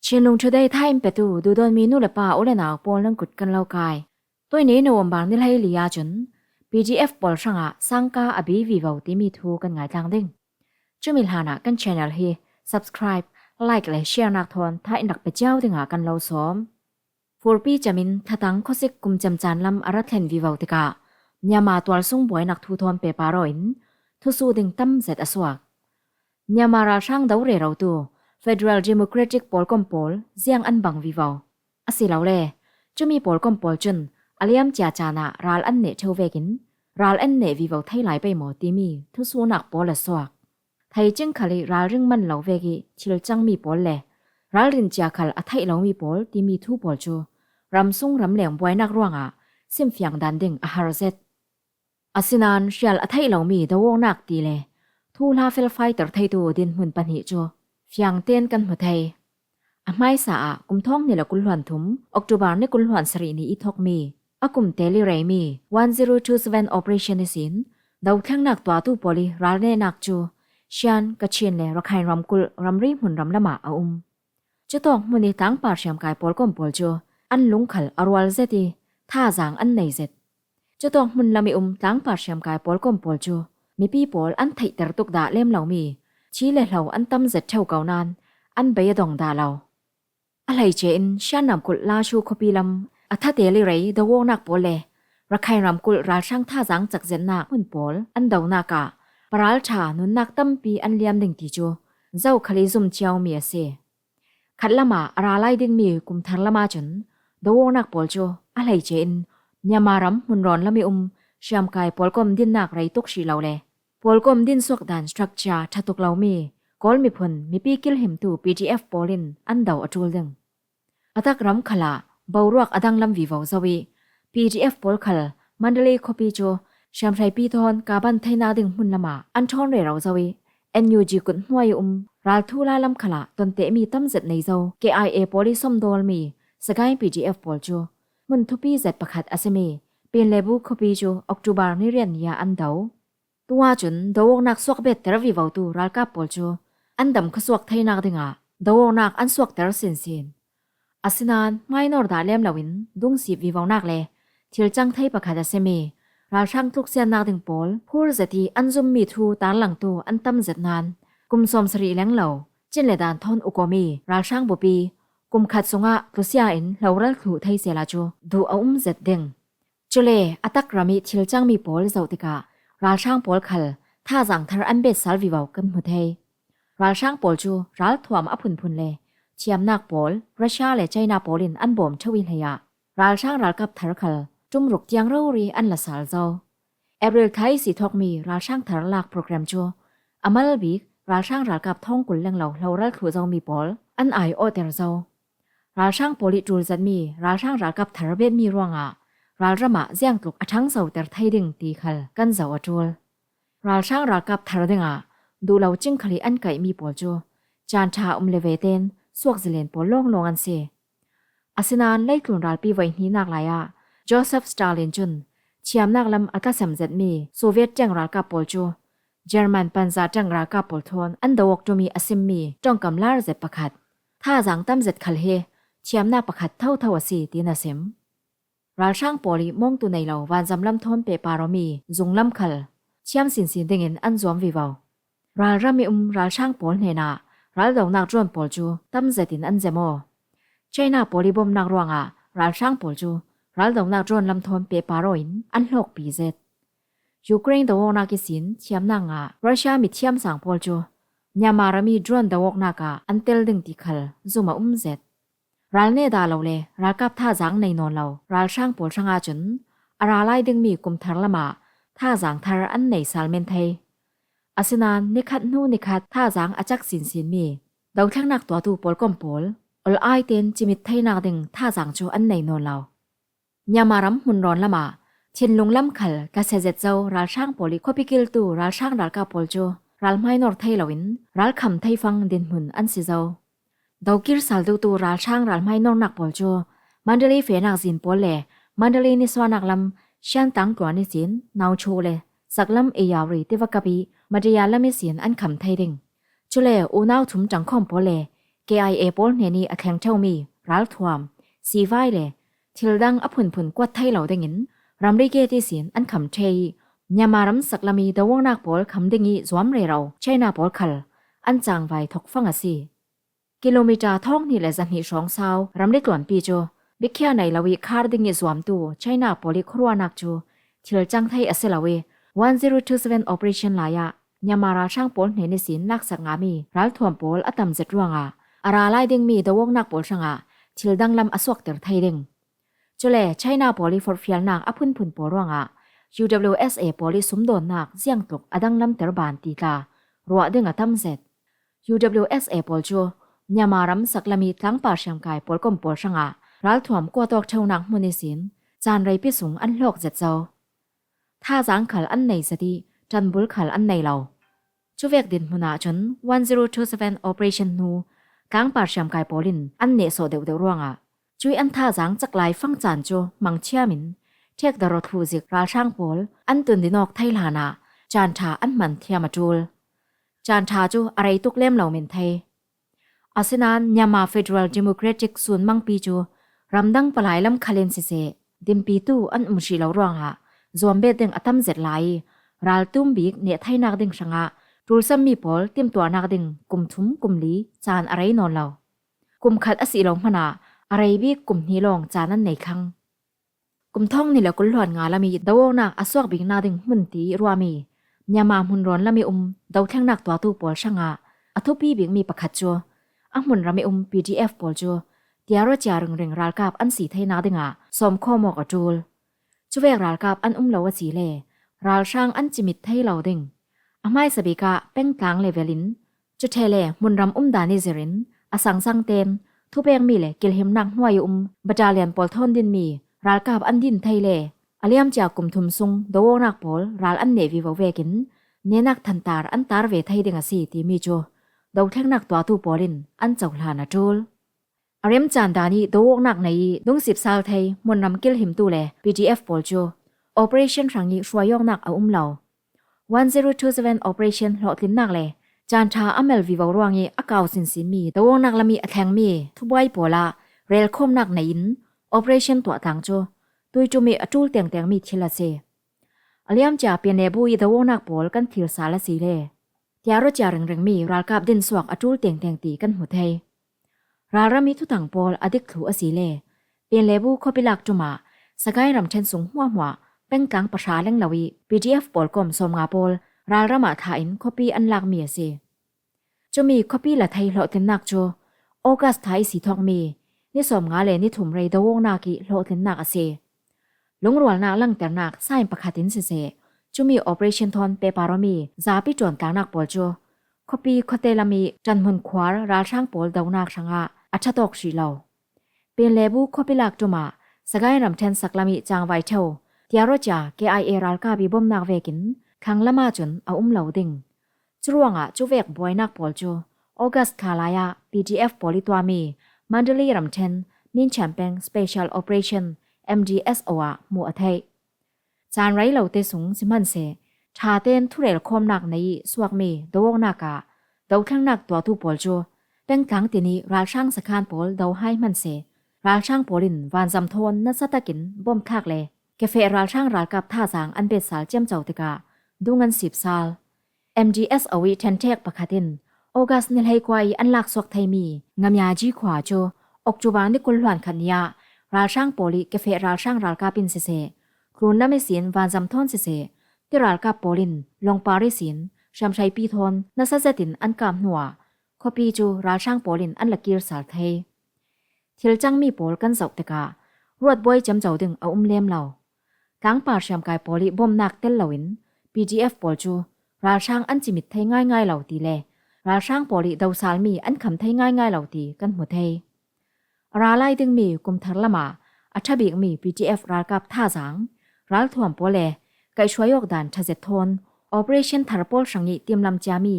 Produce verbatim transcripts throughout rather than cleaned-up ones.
Chinlung Today thain petu duhdawtmi nu le pa u le nau pawl nan kut kan lo kai. Tuini November ni hleili ahcun P D F pawl hrangah sangka a bi vivo timi thu kan ngaitlang ding. Cumi hlanah kan channel hi subscribe, like le share nak thawn thain rak pe cio dingah kan lo sawm. Furpi camin thatang khuasik kum cemcan lam a ra thlen vivo tikah Myanmar tualsung buainak thu thawn pehpar aw in thusuh ding tam zet a suak. Myanmar ralhrang do rerotu Federal Democratic pawlkom pawl ziang an bang vivo. Asilole, cumi pawlkom pawl cun a liam cia caan ah ral an neh ṭheu vekin ral an neh vivo thei lai pei maw timi thusuhnak pawl a suak. Theicing khal ih ralring man lo vek ih thil cangmi pawl le ralrin cia khal a theih lomi pawl timi thu pawl cu ramsung ramleng buainak ruangah simfiang dan ding a har zet. Asinain hrial a theih lomi do awknak ti le thuhla felfaiter theitu dinhmun pahnih cu fiangtein kan hmu thei. A hmaisa ah kum thawng hnih le kul hluan thum, October ni kul hluan sarih ni ih thokmi a kum teli reimi one zero two seven operation ihsin dothlengnak tuahtu pawl ih ralnehnak cu Shan, Kachin le Rakhine ramkulh ramri hmunram lamah a um. Cutawk hmun ih tlangpar hriamkai pawlkom pawl cu an lung khal a rual zet ih thazaang an nei zet. Cutawk hmun lam ih um tlangpar hriamkai pawlkom pawl cu mipi pawl an theihter tuk dah lem lomi thi le hlo an tam zet ṭheu ko nain an bei a dong dah lo. A hleice in Shan ramkulh Lashu khuapi lam a thateli rei do awknak pawl le Rakhine ramkulh ralhrang thazaang cakzetnak hmun pawl an donak ah paralṭha nunnak tampi an liam ding ti cu zokhal ih zum ciomi a si. Khatlam ah a ra lai dingmi kum thar lam ahcun do awknak pawl cu a hleice in Myanmar ram hmunrawn lam ih um hriamkai pawlkom dinnak rei tuk hrih lo le pawlkom dinsuak dan structure ṭha tuk lomi Kawl miphun mipi kilhimtu P D F pawl in an do a ṭul ding. A tak ram khalah boruak a danglam vivo zo ih P D F pawl khal Mandalay khuapi cu hriamhreipi thawn kaban theinak ding hmun lamah an ṭhawn rero zo ih N U G kut hnuai ih um ralthuhla lam khalah tontehmi tam zet nei zo K I A pawl ih sawmdawlmi Sagaing P D F pawl cu hmun thupi zet pakhat a simi Pinlebu khuapi cu October ni riat ni ah an do. Tu ahcun do awknak suak better vivotu ralkap pawl cu an dam khuasuak theinak dingah do awknak an suakter sinsin. Asinain hmainor dah lem loin dungsip vivonak le thil cang thei pakhat a simi ralhrang tluksiatnak ding pawl phur zet ih an zummi thu tarlangtu an tam zet nain kum sawmsarih leng lo cin le dan thawn uk awmi ralhrang bupi kum khat sungah tlusia in hloral thluh thei sehla cu duh a um zet ding. Cule a tak ram ih thil cangmi pawl zoh tikah ralhrang pawl khal thazaang thar an bet sal vivo kan hmu thei. Ralhrang pawl cu ralthuam a phunphun le thiamnak pawl Russia le China pawl in an bawm ṭheu ih hleiah ralhrang ralkap thar khal ṭum ruk tiang rori an la sal zo. April thla ihsi thawkmi ralhrang thar lak program cu a mal bik ralhrang ralkap thawng kul lenglo hloral thluh zomi pawl an ai awhter zo. Ralhrang pawl ih ṭul zetmi ralhrang ralkap thar betmi ruangah ralram ah ziangtluk a ṭhangzoter thei ding ti khal kan zoh a ṭul. Ralhrang ralkap thar dingah duh lo cing khal ih an kaihmi pawl cu caan ṭha um le vetein suak zilen pawl lawnglawng an si. Asinain leitlun ralpi voihnihnak lai ah Joseph Stalin cun thiamnak lam a tlasem zetmi Soviet ṭeng ralkap pawl cu German panza ṭeng ralkap pawl thawn an do awk ṭum ih a simmi ṭongkam lar zet pakhat, thazaang tam zet khal hi thiamnak pakhat thotho a si, tiin a sim. Ralhrang pawl ih mawngtu nei lo vanzam lam thawn pehpar awmi zunglam khal thiam sinsin dingin an zuam vivo. Ralram ih um ralhrang pawl hnenah raldonak drone pawl cu tam zetin an zem aw. China pawl ih bawmnak ruangah ralhrang pawl cu raldonak drone lam thawn pehpar aw in an hlawkpi zet. Ukraine do awknak ihsin thiamnak ngah Russia mithiam sang pawl cu Myanmar ram ih drone do awknak ah an tel ding ti khal zum a um zet. Ral neh dah lo le ralkap thazaang nei nawn lo ralhrang pawl hrang ahcun a ra lai dingmi kum thar lamah thazaang thar an nei sal men thei. Asinain nikhat hnu nikhat thazaang a cak sinsinmi dothlengnak tuahtu pawlkom pawl ol ai tein cimit theinak ding thazaang cu an nei nawn lo. Myanmar ram hmunrawn lamah thinlung lam khal ka se zet zo ralhrang pawl ih khuapi kiltu ralhrang ralkap pawl cu ral hmainor thei loin ralkham theifang dinhmun an si zo. Dokir sal duhtu ralhrang ral hmainornak pawl cu Mandalay fehnak zin pawl le Mandalay nisuahnak lam Shan tangtluan ihsin Naucho le saklam Ayari tiva kap ih Madaya lam ihsin an kham thei ding. Cule unau thum ṭangkhawm pawl le K I A pawl hnen ih a thleng ṭheumi ralthuam, sivai le thil dang a phunphun kuat thei lo dingin ramri gate ihsin an kham ṭheh ih, Myanmar ramsak lam ih doawknak pawl kham ding ih zuam rero China pawl khal an cangvai thawkfang a si. Kilometer thawng hnih le zahnih hrawng sau ramri tluanpi cu biakhia nei lo ih khar ding ih zuamtu China pawl ih khuaruahnak cu thil cang thei a si lo ih, one zero two seven operation lai ah Myanmar ralhrang pawl hnen ihsin laksak ngami ralthuam pawl a tam zet ruangah a ra lai dingmi doawknak pawl hrangah thil danglam a suakter thei ding. Cule China pawl ih forhfialnak a phunphun pawl ruangah U W S A pawl ih sumdawnnak ziangtluk a danglamter ban ti tla ruah ding a tam zet. U W S A pawl cu Myanmar ramsak lam ih tlangpar hriamkai pawlkom pawl hrangah ralthuam kuat awk ṭheunak hmun ihsin caan reipi sung an hlawk zet zo. Thazaang khal an nei zet ih ṭanbul khal an nei lo. Cuvek dinhmun ahcun one zero two seven operation hnu tlangpar hriamkai pawl in an nehsawh deuhdeuh ruangah cuih an thazaang caklai fang caan cu hmang thiamin ṭhekdarh aw thluh zik ralhrang pawl an tundin awk thei hlanah caan ṭha an hman thiam a ṭul. Caan ṭha cu a rei tuk lem lo men thei. Asinain Myanmar Federal Democratic sunmangpi cu ramdang palai lam khal in siseh, dinpitu an um hrih lo ruangah zuam bet ding a tam zet lai ih, raltum bik neh theinak ding hrangah ṭulsammi pawl timtuahnak ding kum thum kum li caan a rei nawn lo. Kum khat a si lo hmanah a rei bik kum hnih lawng caan an nei thlang. Kum thawng hnih le kul hluan nga lam ih doawknak a suak biknak ding hmun ti ruahmi Myanmar hmunrawn lam ih um dothlengnak tuahtu pawl hrangah a thupi bikmi pakhat cu a hmunram ih um P D F pawl cu tiarawcia ringring ralkap an si theinak dingah sawmkhawm awk a ṭul. Cuvek ralkap an um lo asile ralhrang an cimit thei lo ding. A hmaisa bikah pengtlang level in Cuṭhe le hmunram umdan ih zirin a sangsang tein thupekmi le kilhimnak hnuai ih um battalion pawl thawn dinmi ralkap an din thei le a liamcia kum thum sung doawknak pawl ral an neh vivo vekin nehnak thantar an tar ve thei ding a si timi cu dothlengnak tuahtu pawl in an cohlan a ṭul. A remcaan dan ih doawknak nei ih dungsip sal thei hmunram kilhimtu le P D F pawl cu operation hrang ih hruaiawknak a um lo. One zero two seven operation hlawhtlinnak le caan ṭha a mel vivo ruangih a kau sinsinmi doawknak lam ih a thlengmi thubuai pawl ah relkhawmnak nei in operation tuahtlang cu tuiṭum ih a ṭul tengtengmi thil a si. A liamcia pianlebu ih doawknak pawl kan thil sal asile tiarawcia ringringmi ralkap dinsuak a ṭul tengteng ti kan hmu thei. Ralram ih thuthang pawl a dik thluh asile pianlebu khuapi lak ṭum ah Sagaing ramṭhen sung hmuahhmuah pengtlang pahra lenglo ih P D F pawl kom sawmnga pawl ralram ah thah in khuapi an lakmi a si. Cumi khuapi la thei hlawhtlinnak cu August thla ih si thawkmi ni sawmnga le ni thum rei doawknak ih hlawhtlinnak a si. Lungrualnak langternak sign pakhat in siseh, cumi operation thawn pehpar awmi zapi ṭuantlangnak pawl cu khuapi khuate lam ih ṭanhmun khuar ralhrang pawl donak hrangah a ṭhat awk hrih lo. Pianlebu khuapi lak ṭum ah Sagaing ramṭhen saklam ih cangvai ṭheu tiarawcia K I A ralkap ih bomnak vekin thlanglam ahcun a um lo ding. Curuangah cuvek buainak pawl cu August thla lai ah P D F pawl ih tuahmi Mandalay ramṭhen Minchampeng Special Operation M D S O ah hmuh a theih. Caan rei lote sung sihmanseh ṭha tein thurelkhawmnak nei ih suakmi doawknak ah dothlengnak tuahtu pawl cu pengtlang tin ih ralhrang sakhan pawl do hai hmanseh ralhrang pawl in vanzam thawn nasa takin bomthlak le kefeh ralhrang ralkap thazaang an betsal ciamco tikah dung an sipsal. M D S O ih ṭhenṭhek pakhat in August ni hleikua ih an laksuak theimi Ngamyaji khua cu October ni kul hluan khat ni ah ralhrang pawl ih kefeh ralhrang ralkap in siseh, tlunlam ihsin vanzam thawn siseh, tiralkap pawl in lawngpar ihsin hriamhreipi thawn nasa zetin an kap hnuah khuapi cu ralhrang pawl in an la kir sal thei. Thil cangmi pawl kan zoh tikah ruatbuai ciamco ding a um lem lo. Tlangpar hriamkai pawl ih bomnak tel loin P D F pawl cu ralhrang an cimit thei ngaingai lo ti le ralhrang pawl ih dosalmi an kham thei ngaingai lo ti kan hmu thei. A ra lai dingmi kum thar lamah a ṭha bikmi P D F ralkap thazaang, ralthuam pawl le kaihhruai awk dan ṭha zet thawn operation thar pawl hrang ih timlam ciami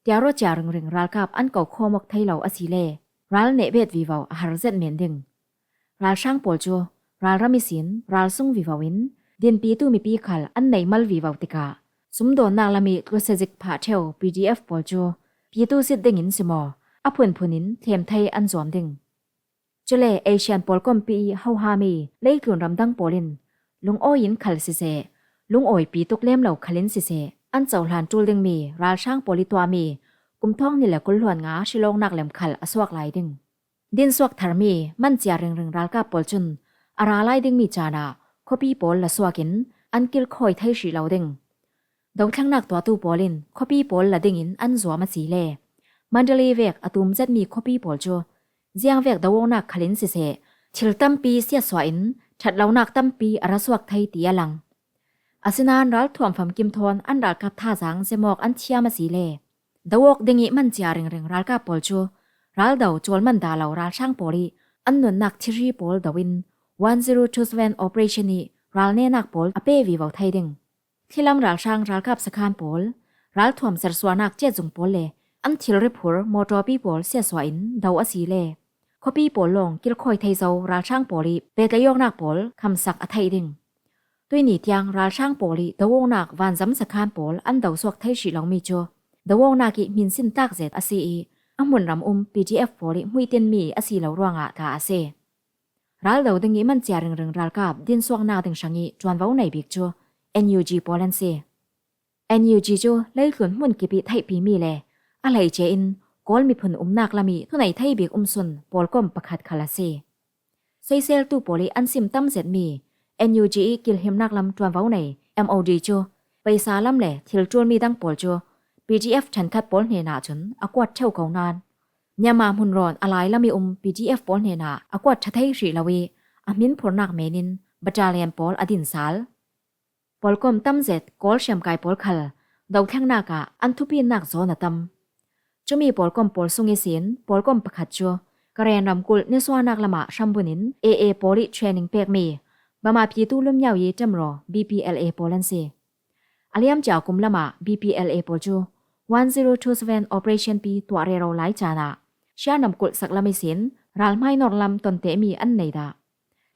tiarawcia ringring ralkap an ko khawm awk thei lo asile ral neh bet vivo a har zet men ding. Ralhrang pawl cu ralram ihsin ralsung vivo in dinpitu mipi khal an nei mal vivo tikah sumdawnnak lam ih tlusia zik phah ṭheu P D F pawl cu pitu sit dingin si maw, a phunphun in thlem thei an zuam ding. Cule Asian pawlkompi i hoha mi leitlun ramdang pawl in lungawi in khal siseh, lungawipi tuk lem lo khal in siseh, an cohlan tul ding mi ralhrang pawl i tuah mi kum thawng ni le kul hluan nga hrilawknak lem khal a suak lai ding. Dinsuak thar mi mancia ringring ralkap pawl cun a ra lai ding mi caan ah khuapi pawl la suak in an kilkhawi thei hrih lo ding. Dothlengnak tuahtu pawl in khuapi pawl la dingin an zuam a si le Mandalay vek a tum zet mi khuapi pawl cu ziang vek do-awknak khal in siseh, thil tampi siatsuah in ṭhat lonak tampi a ra suak thei ti a lang. Asinain ralthuam famkim thawn an ralkap thazaang zemawk an thiam a si le do-awk ding i mancia ringring ralkap pawl cu raldo cual man dah lo ralhrang pawl i an nunnak thirhi pawl do in one zero two seven operation i ralnenak pawl a pe vivo thei ding. Thlilam ralhrang ralkap sakhan pawl, ralthuam sersuahnak ciatzung pawl le an thilri phur mawṭawpi pawl siatsuah in do a si le khuapi pawl lawng kilkhawi thei zo ralhrang pawl i pehtlaih awknak pawl khamsak a theih ding. Tuini tiang ralhrang pawl i do-awknak vanzam sakhan pawl an do suak thei hrih lomi cu do-awknak i hminsin tlak zet a si i a hmunram um P D F pawl i hmuitinmi a si lo ruangah tla a si. Raldo ding i mancia ringring ralkap dinsuaknak ding hrang i ṭuanvo nei bik cu N U G pawl an si. N U G cu leitlun hmun kip i theihpimi le a hleice in Kawl miphun umnak lam i thunei thei bik um sun pawlkom pakhat khal a si. Soiseltu pawl i an sim tam zetmi N U G i kilhimnak lam ṭuanvo nei M O D cu paisa lam le thil ṭulmi dang pawl cu P D F ṭhenkhat pawl hnenah cun a kuat ṭheu ko nain Myanmar hmunrawn a lai lam i um P D F pawl hnenah a kuat ṭha thei hrih lo i a hmin phurnak men in battalion pawl a din sal. Pawlkom tam zet Kawl hriamkai pawl khal dothlengnak ah an thupinnak zawn a tam. Cumi pawlkom pawl sung ihsin pawlkom pakhat cu Karen ramkulh nisuahnak lamah hrambun in A A pawl i training pekmi Bama Pitu Lumyau i Temraw B P L A pawl an si. A liamcia kum lamah B P L A pawl cu one zero two seven operation pi tuah rero lai caan ah Shan ramkulh sak lam ihsin ralhmai nor lam tontehmi an nei dah.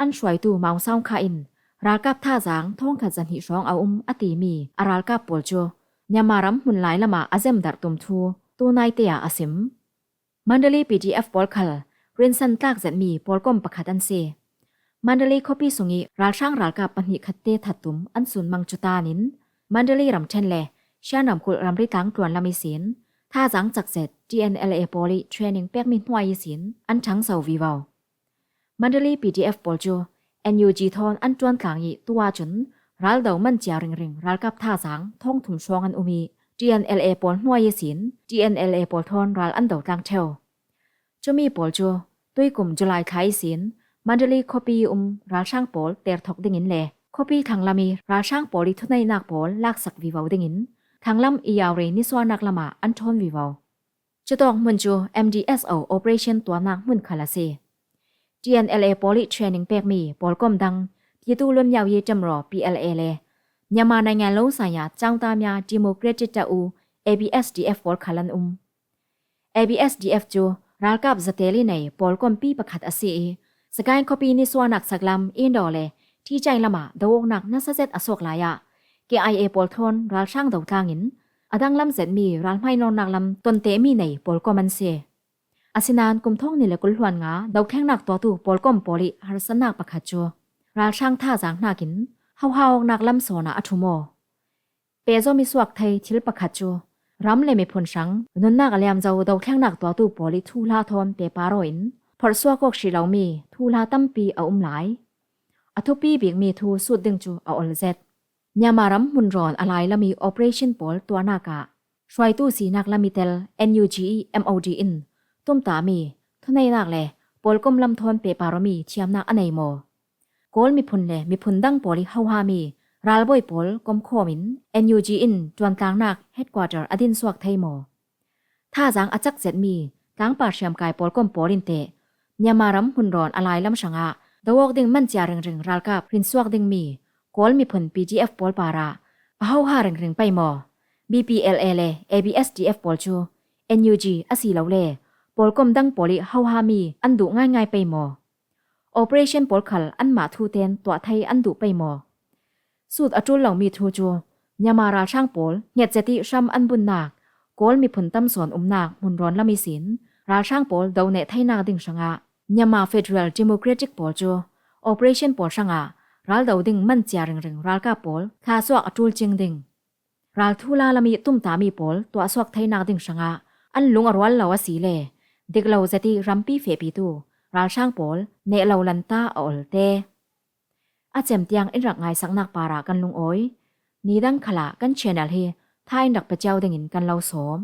An hruaitu Maung Saung Kha in ralkap thazaang thawngkhat zahnih hrawng a um a timi a ralkap pawl cu Myanmar ram hmun lai lamah a zemdarh tum thu tu naite ah a sim. Mandalay P D F pawl khal rinsan tlak zetmi pawlkom pakhat an si. Mandalay khuapi sung i ralhrang ralkap pahnih khatte thattum an sunmang cu taan in Mandalay ramṭhen le Shan ramkulh ramri tlang tluan lam ihsin thazaang cak zet T N L A pawl i training pekmi hnuai ihsin an ṭhang zo vivo. Mandalay P D F pawl cu N U G thawn an ṭuan tlang i tu ahcun raldo mancia ringring ralkap thazaang thawngthum hrawng an um i T N L A pawl hnuai ihsin T N L A pawl thawn ral an do tlang ṭheu. Cumi pawl cu tuikum July thla ihsin Mandalay khuapi i um ralhrang pawl terthawk dingin le khuapi thlang lam i ralhrang pawl i thuneihnak pawl laksak vivo dingin thlang lam i yauri nisuahnak lamah an ṭhawn vivo. Cutawk hmun cu M D S O operation tuahnak hmun khal a si. T N L A pawl i training pekmi pawlkom dang Pitu Lumyau i Temraw P L A le Myanmar naingan lo saya Chaungtamya Democratic Tau A B S D F pawl khal an um. A B S D F cu ralkap zatel i nei pawlkompi pakhat a si i Sagaing khuapi nisuahnak saklam Indaw le Thicai lamah do-awknak nasa zet a suak lai ah K I A pawl thawn ralhrang do tlangin a danglam zetmi ralhmai nawnnak lam tontehmi nei pawlkom an si. Asinain kum thawng ni le kul hluan nga dothlengnak tuahtu pawlkom pawl i harsatnak pakhat cu ralhrang thazaang hnakin hoha awknak lam sawn ah a ṭhu maw? Pehzawm i suak thei thil pakhat cu ram le miphun hrang nunnak a liam zo dothlengnak tuahtu pawl i thuhla thawn pehpar aw in phorhsuak awk hrih lomi thuhla tampi a um lai. A thupi bikmi thu sut ding cu a ol zet. Myanmar ram hmunrawn a lai lam i operation pawl tuahnak ah hruaitu sinak lam i tel N U G i M O D in tumtahmi thuneihnak le pawlkom lam thawn pehpar awmi thiamnak a nei maw? Kawl miphun le miphun dang pawl i hohami ralbawi pawl komkhawm in N U G in ṭuantlangnak headquarter a dinsuak thei maw? Thazaang a cak zetmi tlangpar hriamkai pawlkom pawl in teh Myanmar ram hmunrawn a lai lam hrangah do-awk ding mancia ringring ralkap hrinsuak dingmi Kawl miphun P D F pawl parah a hoha ringring pei maw? B P L A le A B S D F pawl cu N U G a si lo le pawlkom dang pawl i hohami an duh ngaingai pei maw? Operation pawl khal anmah thu tein tuah thei an duh pei maw? Sut a ṭul lomi thu cu Myanmar ralhrang pawl hnget zet i hram an bunnak, Kawl miphun tam sawn umnak hmunrawn lam ihsin Ralhrang pawl do neh theinak ding hrangah Myanmar Federal Democratic pawl cu operation pawl hrangah ral do ding man cia ringring ralkap pawl thlasuak a ṭul cing ding, ral thuhla lam ih tumtahmi pawl tuahsuak theinak ding hrangah an lung a rual lo asile dik lo zet ih rampi fehpitu ralhrang pawl neh lo lanta a olte. A cem tiang in rak ngaisaknak parah kan lungawi. Nidang khalah kan channel hi tha in rak pe cio dingin kan lo sawm.